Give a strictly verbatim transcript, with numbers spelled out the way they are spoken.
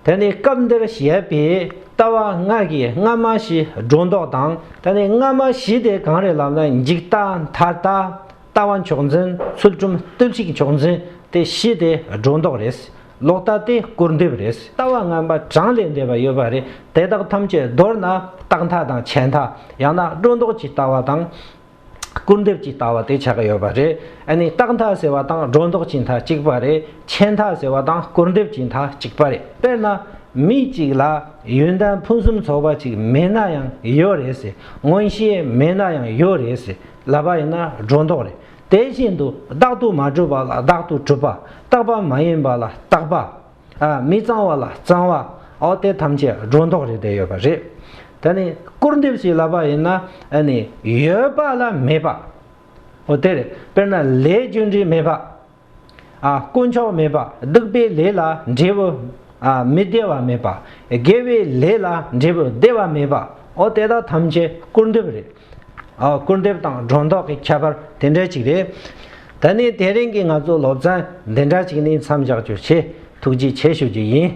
དེ་ནས་སྐབས་འདིར་བཤད་པའི་ལྟ་བ་ལྔ་གི་སྔ་མ་བཞི་སྒྲོ་འདོགས་དང་། དེ་ནས་སྔ་མ་བཞི་དེ་གང་རེད་ལབ་ན། འཇིག་ལྟ། མཐའ་ལྟ། ལྟ་བ་མཆོག་འཛིན། ཚུལ་ཁྲིམས་བརྟུལ་ཞུགས་མཆོག་འཛིན། དེ་བཞི་དེ་སྒྲོ་འདོགས་རེད། ལོག་ལྟ་དེ་སྐུར་འདེབས་རེད། ལྟ་བ་ངན་པ་གྲངས་ལས་འདས་པ་ཡོད་པ་རེད། དེ་དག་ཐམས་ཅད་མདོར་ན་རྟག་མཐའ་དང་ཆད་མཐའ། ཡང་ན་སྒྲོ་འདོགས་ཀྱི་ལྟ་བ་དང་སྐུར་འདེབས་ཀྱི་ལྟ་བ་དེ་ཆགས་ཀྱི་ཡོད་པ་རེད། ཨ་ནི་རྟག་མཐའ་ཟེར་བ་དང་སྒྲོ་འདོགས་ཀྱི་མཐའ་གཅིག་པ་རེད། ཆད་མཐའ་ཟེར་བ་དང་སྐུར་འདེབས་ཀྱི་མཐའ་གཅིག་པ་རེད། དཔེར་ན་མི་གཅིག་ལ་ཡོན་ཏན་ཕུན་སུམ་ཚོགས་པ་གཅིག་མེད་ན་ཡང་ཡོད་རེད་ཟེར། མངོན་ཤེས་མེད་ན་ཡང་ཡོད་རེད་ཟེར་ལབ་པ་ཡིན་ན་སྒྲོ་འདོགས་རེད། དེ་བཞིན་དུ་བདག་ཏུ་མ་གྲུབ་པ་ལ་བདག་ཏུ་གྲུབ་པ། རྟག་པ་མ་ཡིན་པ་ལ་རྟག་པ། ཨ། མི་གཙང་བ་ལ་གཙང་བ། འོ་དེ་ཐམས་ཅད་སྒྲོ་འདོགས་རེད་བསྡད་ཡོད་པ་རེད། ད་ནི་སྐུར་འདེབས་ཞེས་ལབ་པ་ཡིན་ན། ཨ་ནི་ཡོད་པ་ལ་མེད་པ། འོ་དེ་རེད། དཔེར་ན་ལས་རྒྱུ་འབྲས་མེད་པ། ཨ། དཀོན་མཆོག་མེད་པ། སྡིག་པའི་ལས་ལ་འབྲས་བུ། ཨ། མི་བདེ་བ་མེད་པ། དགེ་བའི་ལས་ལ་འབྲས་བུ་བདེ་བ་མེད་པ། འོ་དེ་དག་ཐམས་ཅད་སྐུར་འདེབས་རེད། ཨ། སྐུར་འདེབས་དང་སྒྲོ་འདོགས་ཀྱི་ཁྱད་པར་དེ་འདྲ་ཅིག་རེད། ད་ནི་དེ་རིང་གི་ང་ཚོ་སློབ་ཚན་འདི་འདྲ་ཅིག་ནས་མཚམས་བཞག་རྒྱུ་བྱས། ཐུགས་རྗེ་ཆེ་ཞུ་རྒྱུ་ཡིན།